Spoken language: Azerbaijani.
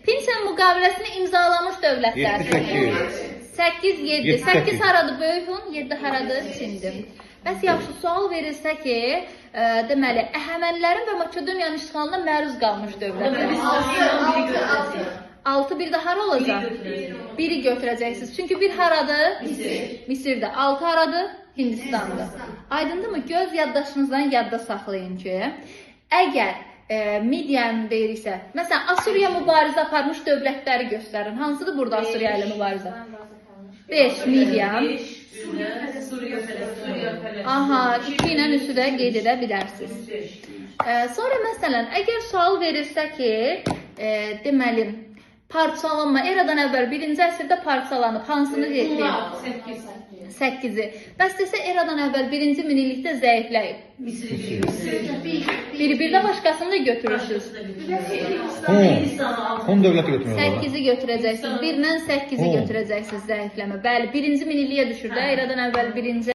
Pinsen müqaviləsini imzalamış dövlətlər. 7, 8. 8, 7. 7, 8 haradır böyük Hun, 7 haradır Çindir. Bəs yaxşı sual verilsə ki, deməli, Əhəmənilərin və Makedoniyanın işğalına məruz qalmış dövlətlər. 6 bir də hara olacaq? Biri götürəcəksiniz. Çünki bir haradır? Misir. Misirdə. 6 haradır? Hindistandır. Aydındırmı? Göz yaddaşınızdan yadda saxlayın ki, əgər Midiyan deyiriksə, məsələn, Asuriya mübarizə aparmış dövlətləri göstərin. Hansıdır burada Asuriya ilə mübarizə? 5 Midiyan. Aha, 2 ilə 3-ü də qeyd edə bilərsiniz. Sonra məsələn, əgər sual verilsə ki, deməli, parçalanma eradan əvvəl 1-ci əsrdə parçalanıb, hansını qeyd edeyim? 8-i. Bəs desə eradan əvvəl 1-ci minillikdə zəifləyib. Biri bir də başqasını da götürürsünüz. Hun. Hun dövləti götürmək olar. 8-i götürəcəksiniz. 1 ilə 8-i Hun. götürəcəksiniz zəifləmə. Bəli, 1-ci minilliyə düşür də eradan əvvəl 1-ci